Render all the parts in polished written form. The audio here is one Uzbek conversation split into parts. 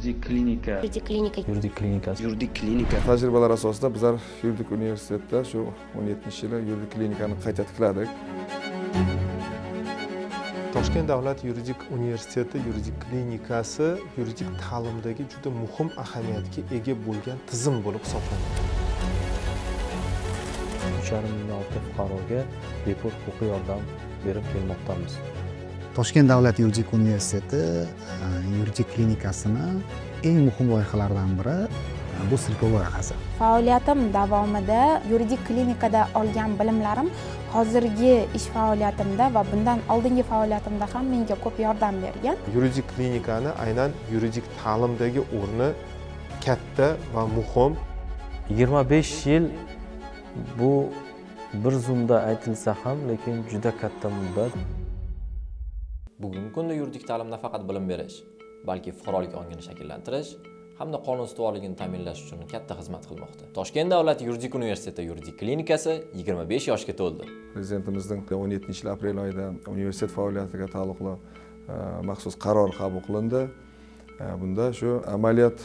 Yuridik klinika. Yuridik klinika. Yuridik klinikasi. Yuridik klinika. Tajribalar asosida bizlar yuridik universitetda shu 17-yili yuridik klinikani qayta tikladik. Toshkent davlat yuridik universiteti yuridik klinikasi yuridik ta'limdagi juda muhim ahamiyatga ega bo'lgan tizim bo'lib hisoblanadi. 3,5 mingdan ortiq fuqaroga bepul huquqiy yordam berib kelmoqdamiz. Toshkent davlat yuridik universiteti yuridik klinikasini eng muhim loyihalaridan biri bu SRIPO loyihasi. Faoliyatim davomida yuridik klinikada olgan bilimlarim hozirgi ish faoliyatimda va bundan oldingi faoliyatimda ham menga ko'p yordam bergan. Yuridik klinikani aynan yuridik ta'limdagi o'rni katta va muhim. 25 yil bu bir zumda aytilsa ham, lekin juda katta muddat. Bugungi kunda yuridik ta'lim nafaqat bilim berish, balki fuqarolik ongini shakllantirish hamda qonun ustuvorligini ta'minlash uchun katta xizmat qilmoqda. Toshkent davlat yuridik universiteti yuridik klinikasi 25 yoshga to'ldi. Prezidentimizning 17 yil aprel oyida universitet faoliyatiga taalluqli maxsus qaror qabul qilindi. Bunda shu amaliyot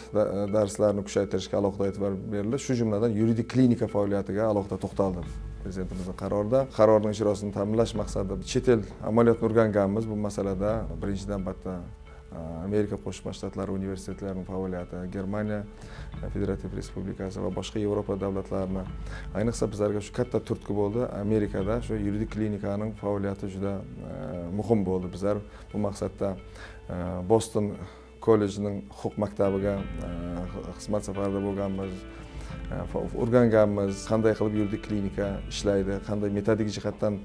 darslarini kuchaytirishga alohida e'tibor berildi, shu jumladan yuridik klinika faoliyatiga alohida to'xtaldi Prezidentimizning qarorida. Qarorning ijrosini ta'minlash maqsadida chet el amaliyotini o'rganganmiz bu masalada. Birinchi navbatda Amerika Qo'shma Shtatlari universitetlarining faoliyati, Germaniya Federativ Respublikasi va boshqa Yevropa davlatlarini. Ayniqsa, bizlarga shu katta turtki bo'ldi, Amerikada shu yuridik klinikaning faoliyati juda muhim bo'ldi. Bizlar bu maqsadda Boston kollejining huquq maktabiga xizmat safarida bo'lganmiz, o'rganganmiz qanday qilib yuridik klinika ishlaydi, qanday metodik jihatdan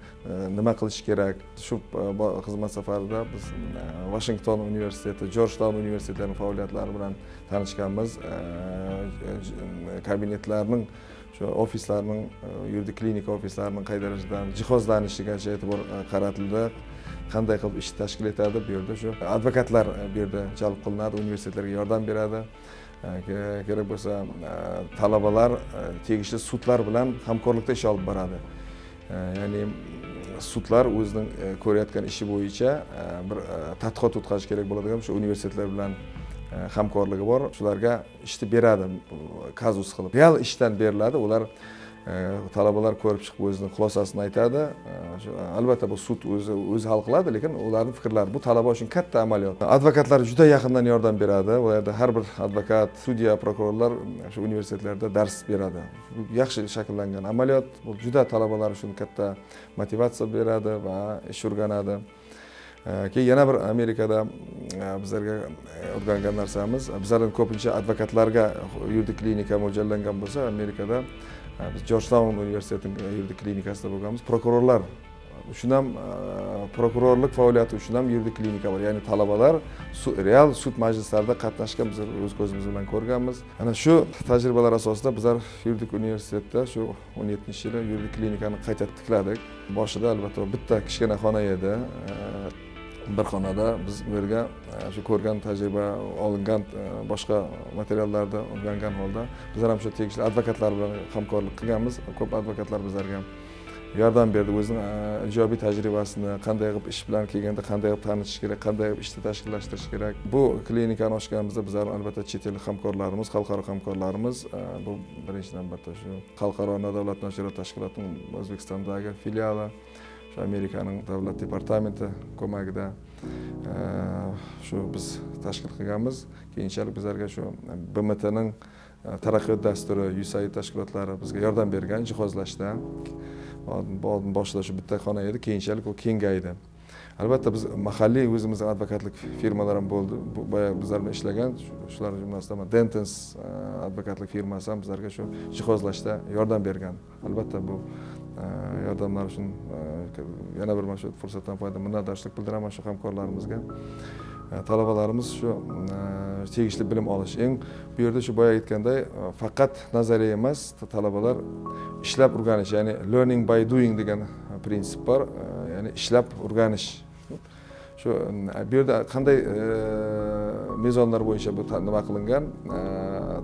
nima qilish kerak. Shu xizmat safarida biz Vashington universiteti, Jorjtaun universitetlarining faoliyatlari bilan tanishganmiz. Kabinetlarning, shu ofislarning, yuridik klinika ofislarining qay darajada jihozlanishiga e'tibor qaratildi, qanday qilib ish tashkil etadi. Bu yerda shu advokatlar bu yerda jalb qilinadi, universitetlarga yordam beradi. Kerak bo'lsa, talabalar tegishli sudlar bilan hamkorlikda ish olib boradi. Ya'ni sudlar o'zining ko'rayotgan ishi bo'yicha bir tadqiqot o'tkazish kerak bo'ladigan, shu universitetlar bilan hamkorligi bor, shularga ishni beradi, kazus qilib real ishdan beriladi. Ular, talabalar ko'rib chiqib, o'zini xulosasini aytadi. Shu, albatta, bu sud o'zi hal qiladi, lekin ularni fikrlari bu talaba uchun katta amaliyot. Advokatlar juda yaqindan yordam beradi. U yerda har bir advokat, sudya, prokurorlar shu universitetlarda dars beradi. Bu yaxshi shakllangan amaliyot, bu juda talabalar uchun katta motivatsiya beradi va ish o'rganadi. Keyin yana bir Amerikada bizlarga o'rgangan narsamiz, bizlarning ko'pincha advokatlarga yuridik klinika mo'ljallangan bo'lsa, Amerikada biz Jorjtaun universitetining yuridik klinikasida bo'lganmiz, prokurorlar uchun ham, prokurorlik faoliyati uchun ham yuridik klinika bor. Ya'ni talabalar real sud majlislarida qatnashgan, bizlar o'z ko'zimiz bilan ko'rganmiz. Ana shu tajribalar asosida bizlar yuridik universitetda shu 17-yili yuridik klinikani qayta tikladik. Boshida, albatta, bitta kichkina xona edi. Bir xonada biz bu yerga shu ko'rgan, tajriba olingan, boshqa materiallarni o'rgangan holda bizlar ham shu tegishli advokatlar bilan hamkorlik qilganmiz. Ko'p advokatlar bizlarga yordam berdi, o'zini ijobiy tajribasini, qanday qilib ish bilan kelganda qanday qilib tanishish kerak, qanday qilib ishni tashkillashtirish kerak. Bu klinikani ochganimizda bizlar, albatta, chet el hamkorlarimiz, xalqaro hamkorlarimiz, bu birinchi navbatda shu Xalqaro nodavlat nashriyot tashkilotining O'zbekistondagi filiali, shu Amerikaning davlat departamenti ko'magida shu biz tashkil qilganmiz. Keyinchalik bizlarga shu BMTning taraqqiyot dasturi, USAID tashkilotlari bizga yordam bergan jihozlashda. Oldin boshida shu bitta xona edi, keyinchalik u kengaydi. Albatta, biz mahalliy o'zimizning advokatlik firmalar ham bo'ldi, boya bizlar bilan ishlagan. Shular jumlasidan Dentons advokatlik firmasi ham bizlarga shu jihozlashda yordam bergan. Albatta, bu yordamlar uchun yana bir mana shu fursatdan foydalanib minnatdorchilik bildiraman shu hamkorlarimizga. Talabalarimiz shu tegishli bilim olish, eng bu yerda shu boya aytganday, faqat nazariya emas, talabalar ishlab o'rganish, ya'ni learning by doing degan prinsip bor, ya'ni ishlab o'rganish. Shu bu yerda qanday mezonlar bo'yicha bu nima qilingan,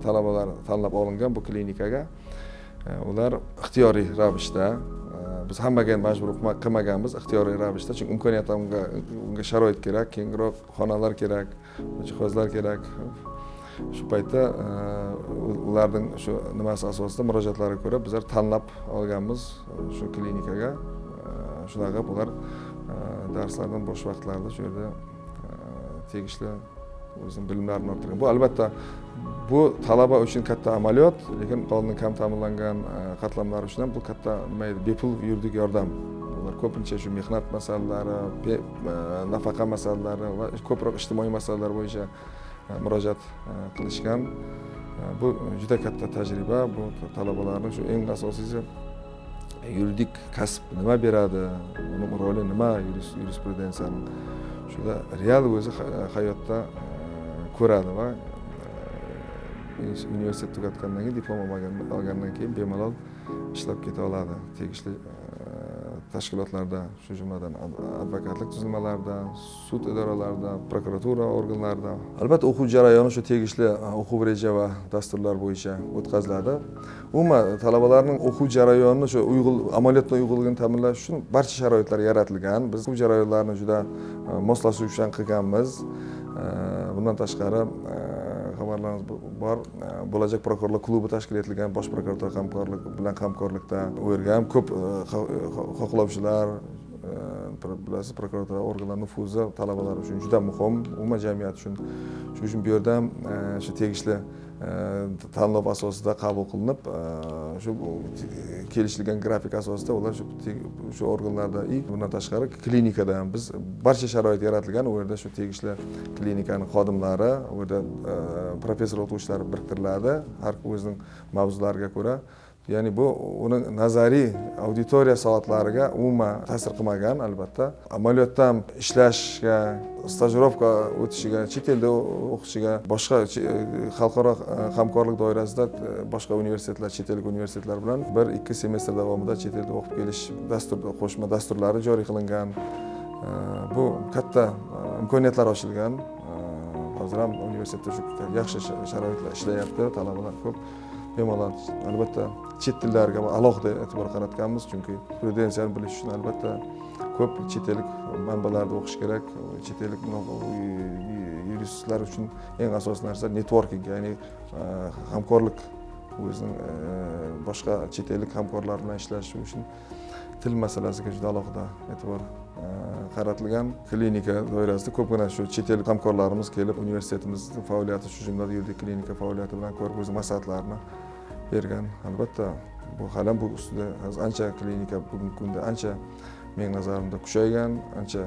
talabalar tanlab olingan bu klinikaga? Ular ixtiyoriy ravishda, biz hammaga ham majbur qilmaganmiz, ixtiyoriy ravishda, chunki imkoniyat unga sharoit kerak, kengroq xonalar kerak, jihozlar kerak. Shu paytda ularning shu nimasi asosida, murojaatlariga ko'ra bizlar tanlab olganmiz shu klinikaga. Shunaqa qilib ular darslardan bo'sh vaqtlarida shu yerda tegishli o'zini bilimlarini orttirgan. Bu, albatta, bu talaba uchun katta amaliyot, lekin aholining kam ta'minlangan qatlamlari uchun ham bu katta, nima edi, bepul yuridik yordam. Ular ko'pincha shu mehnat masalalari, nafaqa masalalari va ko'proq ijtimoiy masalalar bo'yicha murojaat qilishgan. Bu juda katta tajriba. Bu talabalarni shu eng asosiysi yuridik kasb nima beradi, uni roli nima, yurisprudensiyaning shuda real o'zi hayotda ko'radi va universitet tugatgandan keyin, diplom olgandan keyin bemalol ishlab keta oladi tegishli tashkilotlarda, shu jumladan advokatlik tuzilmalarida, sud idoralarida, prokuratura organlarida. Albatta, o'quv jarayoni shu tegishli o'quv reja va dasturlar bo'yicha o'tkaziladi. Umuman, talabalarning o'quv jarayonini shu uyg'un, amaliyotdan uyg'unligini ta'minlash uchun barcha sharoitlar yaratilgan. Biz o'quv jarayonlarini juda moslashuvchan qilganmiz. Bundan tashqari, xabarlaringiz bor, bo'lajak prokurorlar klubi tashkil etilgan bosh prokuratura hamkorlik bilan hamkorlikda. U yerga ham ko'p xohlovchilar, bilasiz, prokuratura organlari nufuzi talabalar uchun juda muhim, umuman jamiyat uchun. Shuning uchun bu yerda ham shu tegishli tanlov asosida qabul qilinib, shu kelishilgan grafik asosida ular shu organlarda и bundan tashqari klinikada ham biz barcha sharoit yaratilgan. U yerda shu tegishli klinikani xodimlari, u yerda professor o'qituvchilar biriktiriladi har o'zining mavzulariga ko'ra. Ya'ni bu uning nazariy auditoriya soatlariga umuman ta'sir qilmagan. Albatta, amaliyotda ham ishlashga, stajirovka o'tishiga, chet elda o'qishiga, boshqa xalqaro hamkorlik doirasida boshqa universitetlar, chet ellik universitetlar bilan 1-2 semestr davomida chet elda o'qib kelish dastur, qo'shma dasturlari joriy qilingan. Bu katta imkoniyatlar ochilgan. Hozir ham universitetda shu yaxshi sharoitlar ishlayapti, talabalar ko'p, bemalol. Albatta, chet tillariga alohida e'tibor qaratganmiz, chunki yurisprudensiyani bilish uchun, albatta, ko'p chet ellik manbalarni o'qish kerak. Chet ellik yuristlar uchun eng asosiy narsa networking, ya'ni hamkorlik, o'zining boshqa chet ellik hamkorlar bilan ishlash uchun til masalasiga juda alohida e'tibor qaratilgan. Klinika doirasida ko'pgina shu chet el hamkorlarimiz kelib, universitetimizning faoliyati, shu jumladan yuridik klinika faoliyati bilan ko'rib, o'z maslahatlarini bergan. Albatta, bu hali bu ustida hozir ancha, klinika bugungi kunda ancha, mening nazarimda, kuchaygan, ancha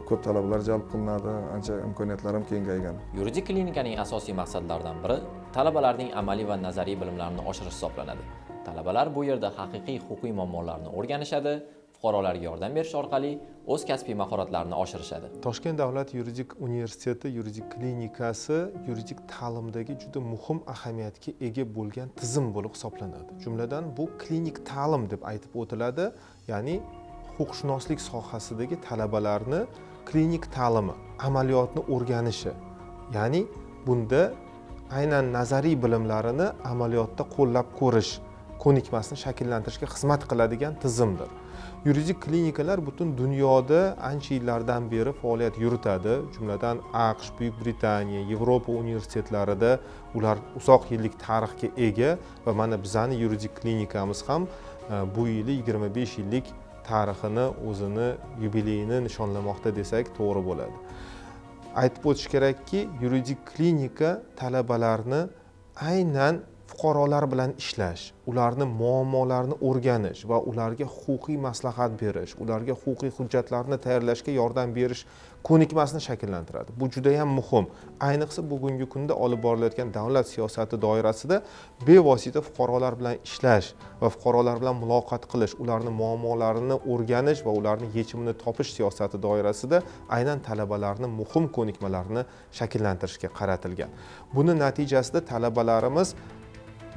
ko'p talabalar jalb qilinadi, ancha imkoniyatlar ham kengaygan. Yuridik klinikaning asosiy maqsadlaridan biri talabalarning amaliy va nazariy bilimlarini oshirish hisoblanadi. Talabalar bu yerda haqiqiy huquqiy muammolarni o'rganishadi, fuqarolarga yordam berish orqali o'z kasbiy mahoratlarini oshirishadi. Toshkent davlat yuridik universiteti yuridik klinikasi yuridik ta'limdagi juda muhim ahamiyatga ega bo'lgan tizim bo'lib hisoblanadi. Jumladan, bu klinik ta'lim deb aytib o'tiladi, ya'ni huquqshunoslik sohasidagi talabalarni klinik ta'limi, amaliyotni o'rganishi, ya'ni bunda aynan nazariy bilimlarini amaliyotda qo'llab ko'rish ko'nikmasini shakllantirishga xizmat qiladigan tizimdir. Yuridik klinikalar butun dunyoda ancha yillardan beri faoliyat yuritadi. Jumladan, AQSh, Buyuk Britaniya, Yevropa universitetlarida ular uzoq yillik tarixga ega va mana bizani yuridik klinikamiz ham bu yili 25 yillik tarixini, o'zini yubileyini nishonlamoqda desak, to'g'ri bo'ladi. Aytib o'tish kerakki, yuridik klinika talabalarni aynan fuqarolar bilan ishlash, ularni muammolarini o'rganish va ularga huquqiy maslahat berish, ularga huquqiy hujjatlarni tayyorlashga yordam berish ko'nikmasini shakllantiradi. Bu juda ham muhim, ayniqsa bugungi kunda olib borilayotgan davlat siyosati doirasida bevosita fuqarolar bilan ishlash va fuqarolar bilan muloqot qilish, ularni muammolarini o'rganish va ularni yechimini topish siyosati doirasida aynan talabalarni muhim ko'nikmalarini shakllantirishga qaratilgan. Buni natijasida talabalarimiz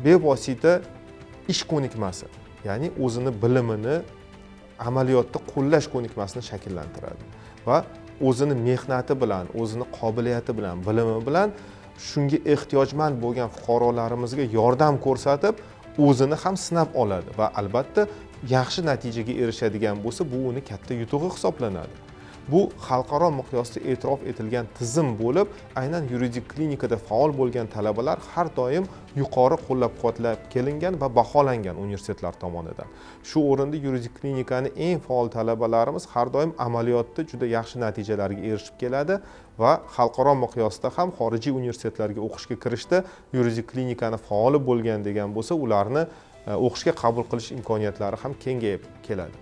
bevosita ish ko'nikmasi, ya'ni o'zini bilimini amaliyotda qo'llash ko'nikmasini shakllantiradi va o'zini mehnati bilan, o'zini qobiliyati bilan, bilimi bilan shunga ehtiyojmand bo'lgan fuqarolarimizga yordam ko'rsatib, o'zini ham sinab oladi va albatta yaxshi natijaga erishadigan bo'lsa, bu uni katta yutug'i hisoblanadi. Bu xalqaro miqyosda e'tirof etilgan tizim bo'lib, aynan yuridik klinikada faol bo'lgan talabalar har doim yuqori qo'llab-quvvatlab kelingan va baholangan universitetlar tomonidan. Shu o'rinda yuridik klinikani eng faol talabalarimiz har doim amaliyotda juda yaxshi natijalarga erishib keladi va xalqaro miqyosda ham xorijiy universitetlarga o'qishga kirishda yuridik klinikani faoli bo'lgan degan bo'lsa, ularni o'qishga qabul qilish imkoniyatlari ham kengayib keladi.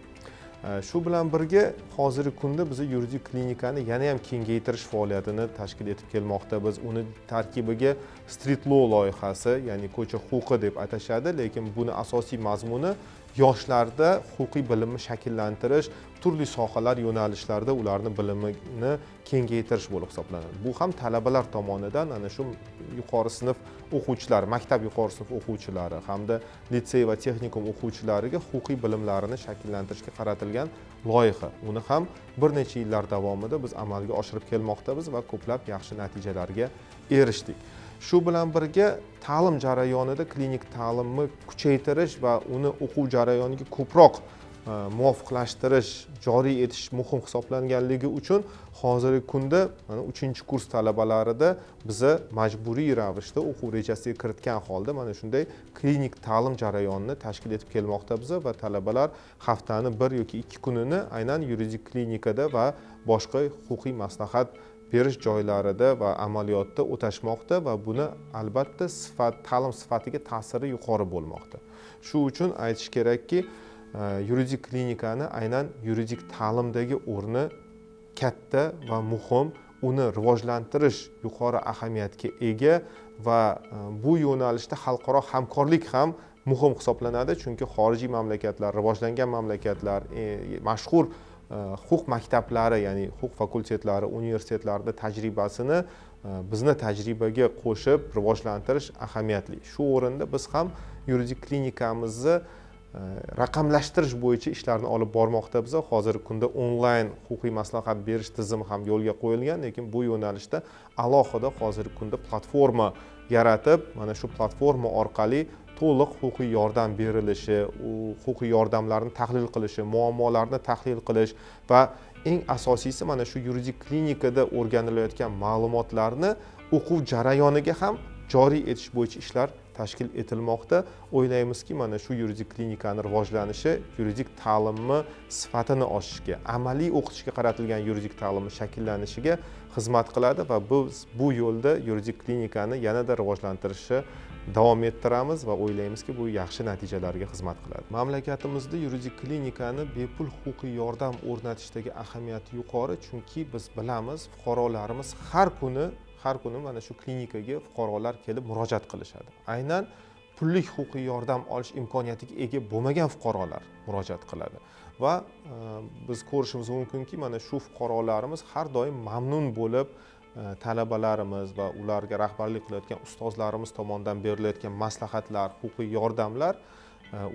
Shu bilan birga hozirgi kunda biz yuridik klinikani yana ham kengaytirish faoliyatini tashkil etib kelmoqda. Biz uni tarkibiga street law loyihasi, ya'ni ko'cha huquqi deb atashadi, lekin buni asosiy mazmuni yoshlarda huquqiy bilimni shakllantirish, turli sohalar yo'nalishlarida ularni bilimini kengaytirish bo'lib hisoblanadi. Bu ham talabalar tomonidan ana shu yuqori sinf o'quvchilari, maktab yuqori sinf o'quvchilari hamda litsey va texnikum o'quvchilariga huquqiy bilimlarini shakllantirishga qaratilgan loyiha. Uni ham bir necha yillar davomida biz amalga oshirib kelmoqdamiz va ko'plab yaxshi natijalarga erishdik. Shu bilan birga ta'lim jarayonida klinik ta'limni kuchaytirish va uni o'quv jarayoniga ko'proq muvofiqlashtirish, joriy etish muhim hisoblanganligi uchun hozirgi kunda mana 3-kurs talabalarida biza majburiy ravishda o'quv rejasiga kiritgan holda mana shunday klinik ta'lim jarayonini tashkil etib kelmoqdamiz va talabalar haftani 1 yoki 2 kunini aynan yuridik klinikada va boshqa huquqiy maslahat berish joylarida va amaliyotda o'tashmoqda va buni albatta ta'lim sifatiga ta'siri yuqori bo'lmoqda. Shu uchun aytish kerakki, yuridik klinikani aynan yuridik ta'limdagi o'rni katta va muhim, uni rivojlantirish yuqori ahamiyatga ega va bu yo'nalishda xalqaro hamkorlik ham muhim hisoblanadi, chunki xorijiy mamlakatlar, rivojlangan mamlakatlar, mashhur huquq maktablari, ya'ni huquq fakultetlari, universitetlarida tajribasini bizni tajribaga qo'shib rivojlantirish ahamiyatli. Shu o'rinda biz ham yuridik klinikamizni raqamlashtirish bo'yicha ishlarni olib bormoqdamiz. Hozirgi kunda onlayn huquqiy maslahat berish tizimi ham yo'lga qo'yilgan, lekin bu yo'nalishda alohida hozirgi kunda platforma yaratib, mana shu platforma orqali to'liq huquqiy yordam berilishi, u huquqiy yordamlarni tahlil qilishi, muammolarni tahlil qilish va eng asosiysi mana shu yuridik klinikada o'rganilayotgan ma'lumotlarni o'quv jarayoniga ham joriy etish bo'yicha ishlar tashkil etilmoqda. O'ylaymizki, mana shu yuridik klinikani rivojlanishi yuridik ta'limni sifatini oshishga, amaliy o'qitishga qaratilgan yuridik ta'limni shakllanishiga xizmat qiladi va biz bu yo'lda yuridik klinikani yanada rivojlantirishni davom ettiramiz va o'ylaymizki, bu yaxshi natijalarga xizmat qiladi. Mamlakatimizda yuridik klinikani bepul huquqiy yordam o'rnatishdagi ahamiyati yuqori, chunki biz bilamiz, fuqarolarimiz har kuni mana shu klinikaga fuqarolar kelib murojaat qilishadi. Aynan pullik huquqiy yordam olish imkoniyatiga ega bo'lmagan fuqarolar murojaat qiladi va biz ko'rishimiz mumkinki, mana shu fuqarolarimiz har doim mamnun bo'lib, talabalarimiz va ularga rahbarlik qilayotgan ustozlarimiz tomonidan berilayotgan maslahatlar, huquqiy yordamlar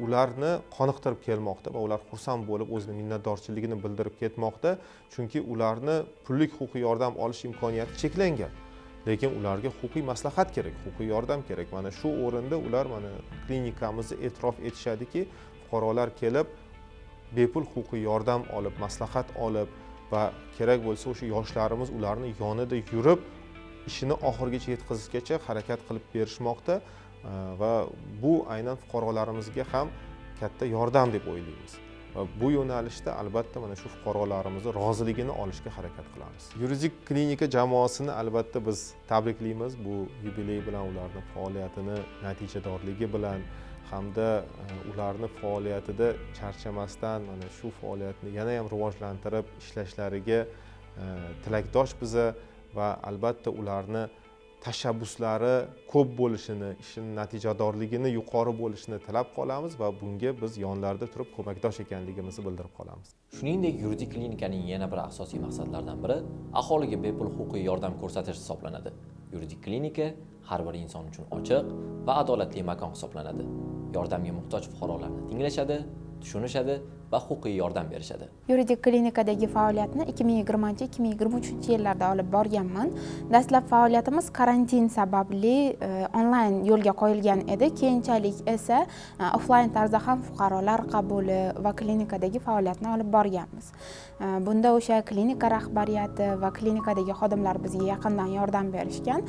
ularni qoniqtirib kelmoqda va ular xursand bo'lib o'zini minnatdorchiligini bildirib ketmoqda, chunki ularni pullik huquqiy yordam olish imkoniyati cheklangan, lekin ularga huquqiy maslahat kerak, huquqiy yordam kerak. Mana shu o'rinda ular mana klinikamizni e'tirof etishadiki, fuqarolar kelib bepul huquqiy yordam olib, maslahat olib va kerak bo'lsa o'sha yoshlarimiz ularni yonida yurib ishini oxirigacha yetkazishgacha harakat qilib berishmoqda va bu aynan fuqarolarimizga ham katta yordam deb o'ylaymiz. Va bu yo'nalishda albatta mana shu fuqarolarimizni roziligini olishga harakat qilamiz. Yuridik klinika jamoasini albatta biz tabriklaymiz bu yubiley bilan, ularning faoliyatini natijadorligi bilan hamda ularni faoliyatida charchamasdan mana shu faoliyatni yana ham rivojlantirib ishlashlariga tilakdosh biza va albatta ularni tashabbuslari ko'p bo'lishini, ishining natijadorligini yuqori bo'lishini tilab qolamiz va bunga biz yonlarida turib ko'makdosh ekanligimizni bildirib qolamiz. Shuningdek, yuridik klinikaning yana bir asosiy maqsadlaridan biri aholiga bepul huquqiy yordam ko'rsatish hisoblanadi. Yuridik klinika har bir inson uchun ochiq va adolatli makon hisoblanadi. Yordamga muhtoj fuqarolarni tinglashadi, tushunishadi va huquqiy yordam berishadi. Yuridik klinikadagi faoliyatni 2020-2023 yillarda olib borganman. Dastlab faoliyatimiz karantin sababli onlayn yo'lga qo'yilgan edi. Keyinchalik esa offlayn tarzda ham fuqarolar qabuli va klinikadagi faoliyatni olib borganmiz. Bunda o'sha klinika rahbariyati va klinikadagi xodimlar bizga yaqindan yordam berishgan.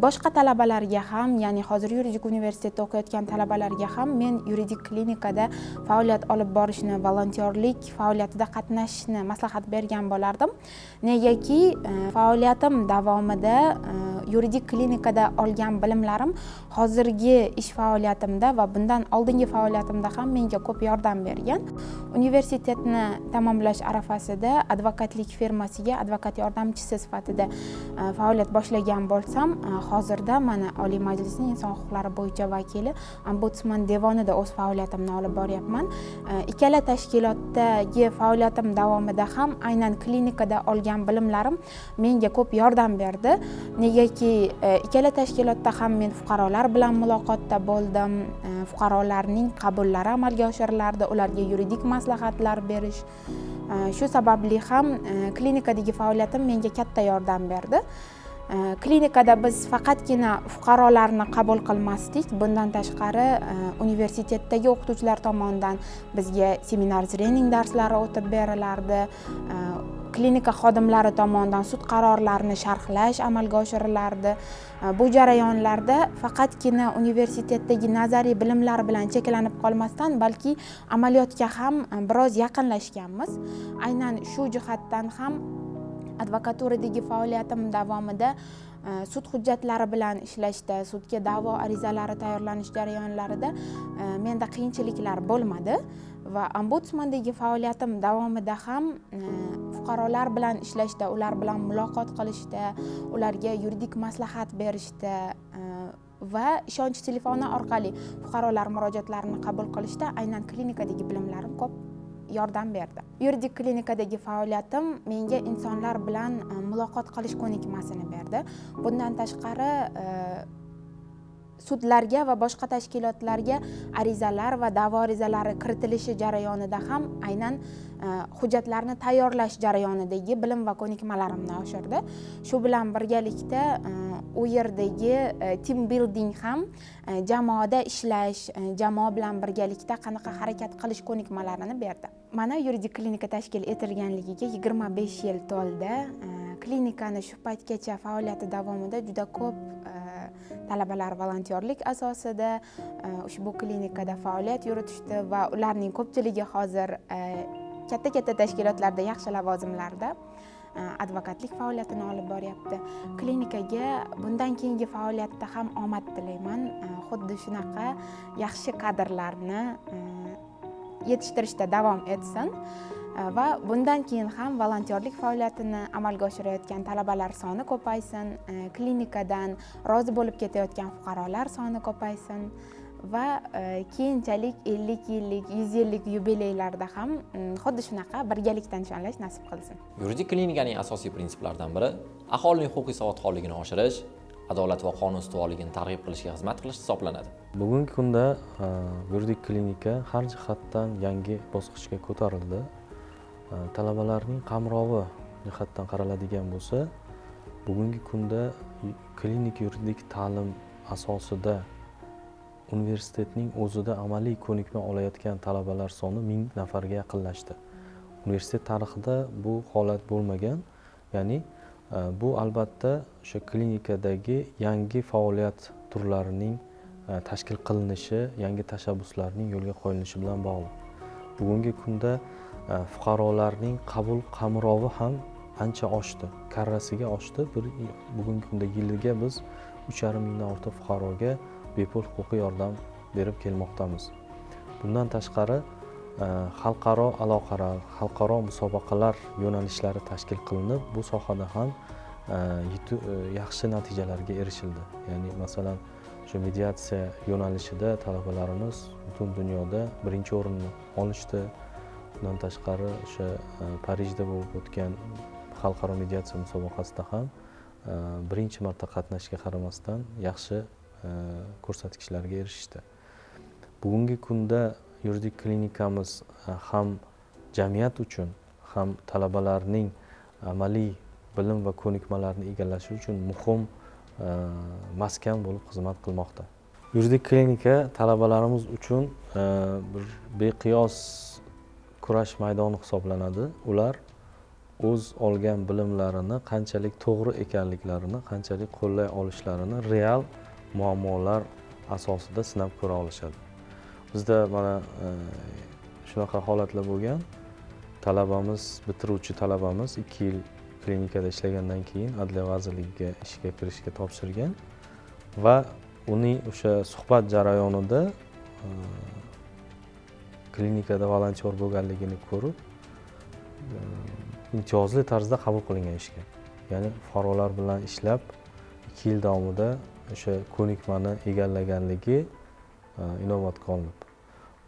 Boshqa talabalarga ham, ya'ni hozir yuridik universitetda o'qiyotgan talabalarga ham men yuridik klinikada faoliyat olib borishni, volontyorlik faoliyatida qatnashishni maslahat bergan bo'lardim. Negaki faoliyatim davomida yuridik klinikada olgan bilimlarim hozirgi ish faoliyatimda va bundan oldingi faoliyatimda ham menga ko'p yordam bergan. Universitetni tamomlash arafasida advokatlik firmasiga advokat yordamchisi sifatida faoliyat boshlagan bo'lsam, hozirda mana Oliy Majlisning inson huquqlari bo'yicha vakili, ombudsman devonida o'z faoliyatimni olib boryapman. Ikkala tashkilotdagi faoliyatim davomida ham aynan klinikada olgan bilimlarim menga ko'p yordam berdi. Negaki ikkala tashkilotda ham men fuqarolar bilan muloqotda bo'ldim, fuqarolarning qabullari amalga oshirilardi, ularga yuridik maslahatlar berish. Shu sababli ham klinikadagi faoliyatim menga katta yordam berdi. Klinikada biz faqatgina fuqarolarni qabul qilmasdik, bundan tashqari universitetdagi o'qituvchilar tomonidan bizga seminar trening darslari o'tib berilardi. Klinika xodimlari tomonidan sud qarorlarini sharhlash amalga oshirilardi. Bu jarayonlarda faqatgina universitetdagi nazariy bilimlar bilan cheklanib qolmasdan, balki amaliyotga ham biroz yaqinlashganmiz. Aynan shu jihatdan ham advokaturadagi faoliyatim davomida sud hujjatlari bilan ishlashda, sudga da'vo arizalari tayyorlanish jarayonlarida menda qiyinchiliklar bo'lmadi va ombudsmandagi faoliyatim davomida ham fuqarolar bilan ishlashda, ular bilan muloqot qilishda, ularga yuridik maslahat berishda va ishonch telefoni orqali fuqarolar murojaatlarini qabul qilishda aynan klinikadagi bilimlarim ko'p yordam berdi. Yuridik klinikadagi faoliyatim menga insonlar bilan muloqot qilish ko'nikmasini berdi. Bundan tashqari sudlarga va boshqa tashkilotlarga arizalar va da'vo arizalari kiritilishi jarayonida ham aynan hujjatlarni tayyorlash jarayonidagi bilim va ko'nikmalarimni oshirdi. Shu bilan birgalikda u yerdagi team building ham, jamoada ishlash, jamoa bilan birgalikda qanaqa harakat qilish ko'nikmalarini berdi. Mana yuridik klinika tashkil etilganligiga 25 yil to'ldi. Klinikani shu paytgacha faoliyati davomida juda ko'p talabalar volontyorlik asosida ushbu klinikada faoliyat yuritishdi va ularning ko'pchiligi hozir katta-katta tashkilotlarda yaxshi lavozimlarda advokatlik faoliyatini olib boryapti. Klinikaga bundan keyingi faoliyatda ham omad tilayman. Xuddi shunaqa yaxshi kadrlarni yetishtirishda davom etsin va bundan keyin ham volontyorlik faoliyatini amalga oshirayotgan talabalar soni ko'paysin, klinikadan rozi bo'lib ketayotgan fuqarolar soni ko'paysin va keyinchalik 50 yillik, 100 yillik yubileylarda ham xuddi shunaqa birgalikda nishonlash nasib qilsin. Yuridik klinikaning asosiy prinsiplaridan biri aholining huquqiy savodxonligini oshirish, adolat va qonun ustuvorligini targ'ib qilishga xizmat qilish hisoblanadi. Bugungi kunda yuridik klinika har jihatdan yangi bosqichga ko'tarildi. Talabalarning qamrovi jihatdan qaraladigan bo'lsa, bugungi kunda klinik yuridik ta'lim asosida universitetning o'zida amaliy ko'nikma olayotgan talabalar soni 1000 nafarga yaqinlashdi. Universitet tarixida bu holat bo'lmagan. Ya'ni bu albatta o'sha klinikadagi yangi faoliyat turlarining tashkil qilinishi, yangi tashabbuslarning yo'lga qo'yilishi bilan bog'liq. Bugungi kunda fuqarolarning qabul qamrovi ham ancha oshdi, karrasiga oshdi. Bugungi kunda yiliga biz 3,5 mingdan ortiq fuqaroga bepul huquqiy yordam berib kelmoqdamiz. Bundan tashqari xalqaro aloqalar, xalqaro musobaqalar yo'nalishlari tashkil qilinib, bu sohada ham yaxshi natijalarga erishildi. Ya'ni masalan, shu mediatsiya yo'nalishida talabalarimiz butun dunyoda birinchi o'rinni olishdi. Bundan tashqari o'sha Parijda bo'lib o'tgan xalqaro mediatsiya musobaqasida ham birinchi marta qatnashishga qaramasdan yaxshi ko'rsatkichlarga erishishdi. Bugungi kunda Yuridik klinikamiz ham jamiyat uchun, ham talabalarning amaliy bilim va ko'nikmalarni egallashi uchun muhim maskan bo'lib xizmat qilmoqda. Yuridik klinika talabalarimiz uchun bir beqiyos kurash maydoni hisoblanadi. Ular o'z olgan bilimlarini qanchalik to'g'ri ekanliklarini, qanchalik qo'llay olishlarini real muammolar asosida sinab ko'ra olishadi. Bizda mana shunaqa holatlar bo'lgan. Talabamiz, bitiruvchi talabamiz 2 yil klinikada ishlagandan keyin Adliya vazirligiga ishga kirishga topshirgan va uning o'sha suhbat jarayonida klinikada volontyor bo'lganligini ko'rib, imtiyozli tarzda qabul qilingan ishga. Ya'ni fuqarolar bilan ishlab 2 yil davomida o'sha ko'nikmani egallaganligi inobatga olinib,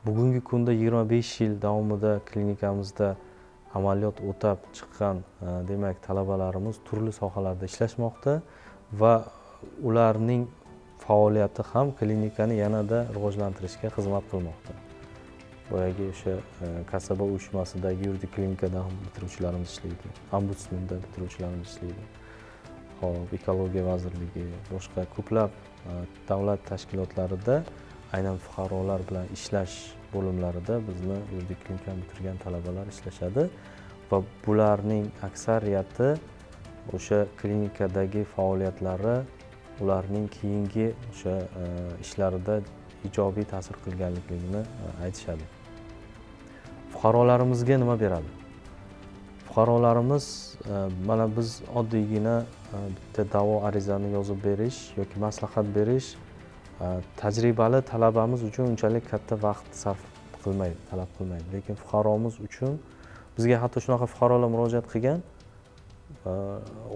bugungi kunda 25 yil davomida klinikamizda amaliyot o'tab chiqqan, demak, talabalarimiz turli sohalarda ishlashmoqda va ularning faoliyati ham klinikani yanada rivojlantirishga xizmat qilmoqda. Boyagi o'sha kasaba uyushmasidagi yuridik klinikada ham bitiruvchilarimiz ishlaydi, ombudsmenda bitiruvchilarimiz ishlaydi. Xo'p, Ekologiya vazirligi, boshqa ko'plab davlat tashkilotlarida aynan fuqarolar bilan ishlash bo'limlarida bizni yuridik klinikani bitirgan talabalar ishlashadi va bularning aksariyati o'sha klinikadagi faoliyatlari ularning keyingi o'sha ishlarida ijobiy ta'sir qilganligini aytishadi. Fuqarolarimizga nima beradi? Fuqarolarimiz mana biz oddiygina bitta da'vo arizani yozib berish yoki maslahat berish tajribali talabamiz uchun unchalik katta vaqt sarf qilmaydi, talab qilmaydi. Lekin fuqaromiz uchun bizga hatto shunaqa fuqarolar murojaat qilgan,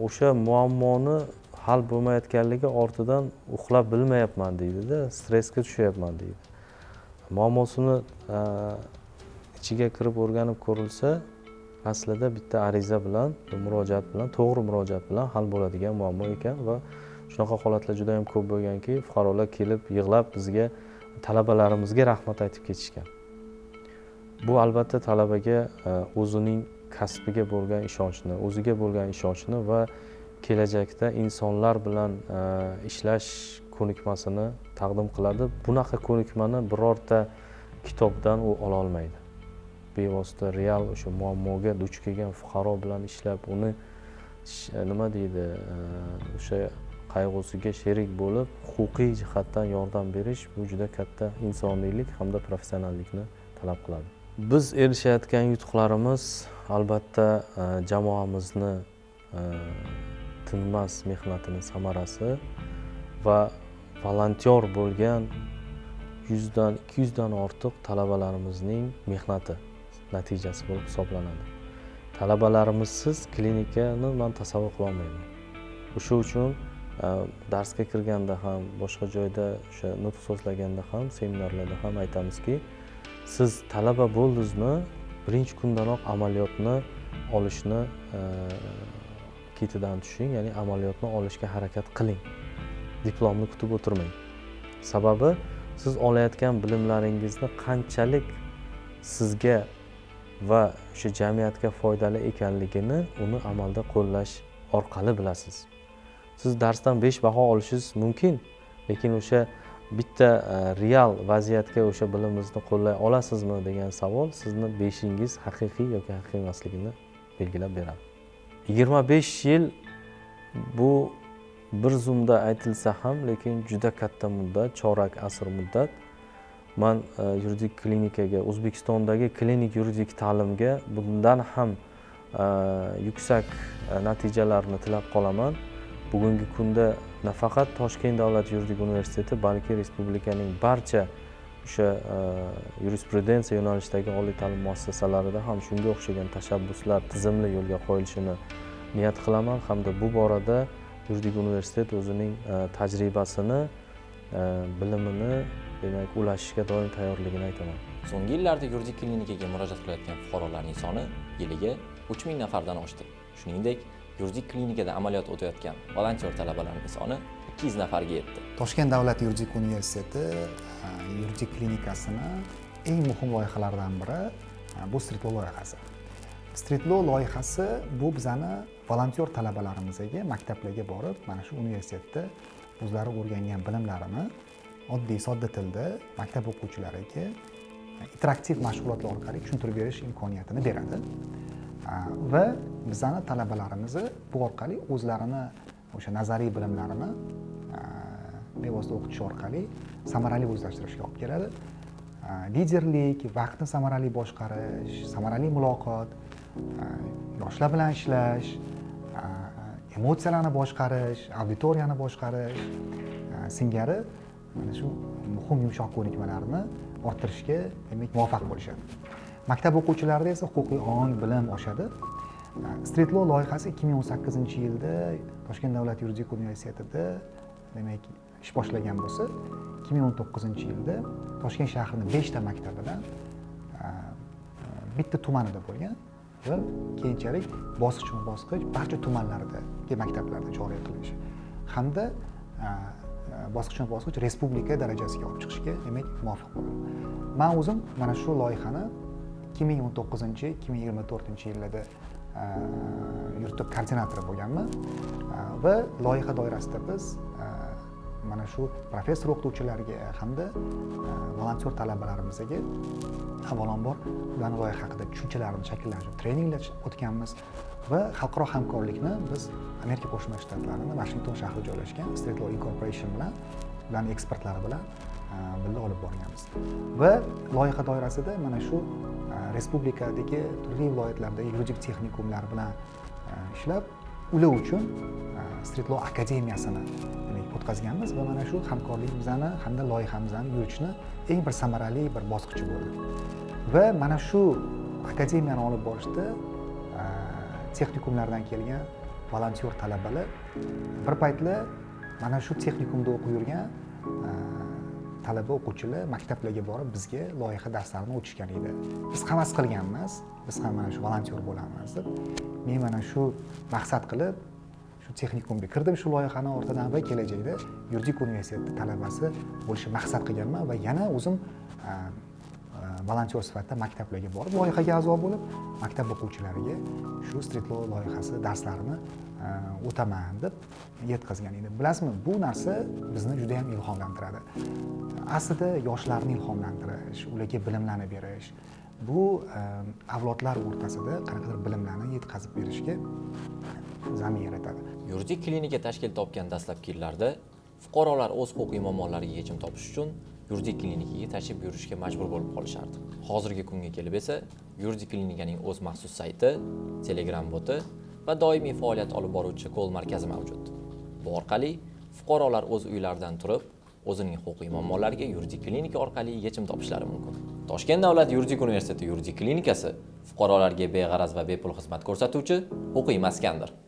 o'sha muammoni hal bo'lmayotganligi ortidan uxlab bilmayapman deydida, stressga tushyapman deydi. Muammosini ichiga kirib o'rganib ko'rilsa, aslida bitta ariza bilan, murojaat bilan, to'g'ri murojaat bilan hal bo'ladigan muammo ekan va shunaqa holatlar juda ham ko'p bo'lganki, fuqarolar kelib yig'lab bizga, talabalarimizga rahmat aytib ketishgan. Bu albatta talabaga o'zining kasbiga bo'lgan ishonchni, o'ziga bo'lgan ishonchni va kelajakda insonlar bilan ishlash ko'nikmasini taqdim qiladi. Bunaqa ko'nikmani birorta kitobdan u ola olmaydi. Bevosita real o'sha muammoga duch kelgan fuqaro bilan ishlab, uni nima deydi, o'sha qayg'usiga sherik bo'lib, huquqiy jihatdan yordam berish bu juda katta insoniylik hamda professionallikni talab qiladi. Biz erishayotgan yutuqlarimiz albatta jamoamizni tinmas mehnatini samarasi va volontyor bo'lgan 100 dan 200 dan ortiq talabalarimizning mehnati natijasi bo'lib hisoblanadi. Talabalarimizsiz klinikani men tasavvur qila olmayman. O'sha uchun darsga kirganda ham, boshqa joyda o'sha nutq so'zlaganda ham, seminarlarda ham aytamizki, siz talaba bo'ldingizmi, birinchi kundanoq amaliyotni olishni ketidan tushing, ya'ni amaliyotni olishga harakat qiling. Diplomni kutib o'tirmang. Sababi siz olayotgan bilimlaringizni qanchalik sizga va o'sha jamiyatga foydali ekanligini uni amalda qo'llash orqali bilasiz. Siz darsdan 5 baho olishingiz mumkin, lekin o'sha bitta real vaziyatga o'sha bilimingizni qo'llay olasizmi degan savol sizni 5ingiz haqiqiy yoki haqiqiy emasligini belgilab beradi. 25 yil bu bir zumda aytilsa ham, lekin juda katta muddat, chorak asr muddat. Man yuridik klinikaga, O'zbekistondagi klinik yuridik ta'limga bundan ham yuksak natijalarni tilab qolaman. Bugungi kunda nafaqat Toshkent davlat yuridik universiteti, balki respublikaning barcha o'sha yurisprudensiya yo'nalishidagi oliy ta'lim muassasalarida ham shunga o'xshagan tashabbuslar tizimli yo'lga qo'yilishini niyat qilaman hamda bu borada yuridik universitet o'zining tajribasini, bilimini demak ulashishga doim tayyorligini aytaman. So'nggi yillarda yuridik klinikaga murojaat qilayotgan fuqarolarning soni yiliga 3000 nafardan oshdi. Shuningdek, yuridik klinikada amaliyot o'tayotgan volontyor talabalarning soni 200 nafarga yetdi. Toshkent davlat yuridik universiteti yuridik klinikasini Eng muhim loyihalardan biri bu Street Law loyihasi. Street Law loyihasi bu bizani volontyor talabalarimizga maktablarga borib, mana shu universitetda o'zlari o'rgangan bilimlarini oddiy, sodda tilda maktab o'quvchilariga interaktiv mashg'ulotlar orqali tushuntirib berish imkoniyatini beradi. Va bizani talabalarimiz bu orqali o'zlarini o'sha nazariy bilimlarini bevosita o'qitish orqali samarali o'zlashtirishga olib keladi. Liderlik, vaqtni samarali boshqarish, samarali muloqot, yoshlar bilan ishlash, emotsiyalarni boshqarish, auditoriyani boshqarish singari mana shu muhim yumshoq ko'nikmalarni orttirishga, demak, muvaffaq bo'lishadi. Maktab o'quvchilarida esa huquqiy ong, bilim oshadi. Street Law loyihasi 2018-yilda Toshkent davlat yuridik universitetida, demak, ish boshlagan bo'lsa, 2019-yilda Toshkent shahrining 5 ta maktabidan bitta tumanida bo'lgan va keyinchalik bosqichma-bosqich barcha tumanlardagi maktablarda joriy qilinishi hamda bosqichma-bosqich respublika darajasiga olib chiqishga, demak, muvaffaq bo'ldim. Men o'zim mana shu loyihani 2019-2024 yillarda yuritib koordinatori bo'lganman va loyiha doirasida biz mana shu professor o'qituvchilarga hamda volontyor talabalarimizga avvalambor ularni loyiha haqida tushunchalarini shakllantirish treninglar o'tganmiz va xalqaro hamkorlikni biz Amerika Qo'shma Shtatlarini Vashington shahrida joylashgan Street Law Incorporation bilan, ularni ekspertlari bilan birga olib borganmiz. Va loyiha doirasida mana shu respublikadagi turli viloyatlardagi yuridik texnikumlar bilan ishlab, ular uchun Street Law akademiyasini, demak, o'tkazganmiz va mana shu hamkorligimizni hamda loyihamizni yuritishni eng bir samarali bir bosqichi bo'ldi. Va mana shu akademiyani olib borishda texnikumlardan kelgan volontyor talabalar bir paytlar mana shu texnikumda o'qib yurgan talaba o'quvchilar maktablarga borib bizga loyiha darslarini o'tishgan edi. Biz havas qilganmiz, biz ham mana shu volontyor bo'lamiz deb. Men mana shu maqsad qilib shu texnikumga kirdim shu loyihani ortidan va kelajakda yuridik universitetda talabasi bo'lishni maqsad qilganman va yana o'zim volontyor sifatida maktablarga borib, loyihaga a'zo bo'lib, maktab o'quvchilariga shu Street Law loyihasi darslarini o'taman deb yetkazgan edim. Bilasizmi, bu narsa bizni juda yam ilhomlantiradi. Aslida yoshlarni ilhomlantirish, ularga bilimlarni berish, bu avlodlar o'rtasida qanaqadir bilimlarni yetkazib berishga zamin yaratadi. Yuridik klinika tashkil topgan dastlabki yillarda fuqarolar o'z huquqiy muammolariga yechim topish uchun yuridik klinikaga tashrif buyurishga majbur bo'lib qolishardi. Hozirgi kunga kelib esa yuridik klinikaning o'z maxsus sayti, Telegram boti va doimiy faoliyat olib boruvchi call markazi mavjud. Bu orqali fuqarolar o'z uylaridan turib o'zining huquqiy muammolariga yuridik klinika orqali yechim topishlari mumkin. Toshkent davlat yuridik universiteti yuridik klinikasi fuqarolarga beg'araz va bepul xizmat ko'rsatuvchi huquqiy maskandir.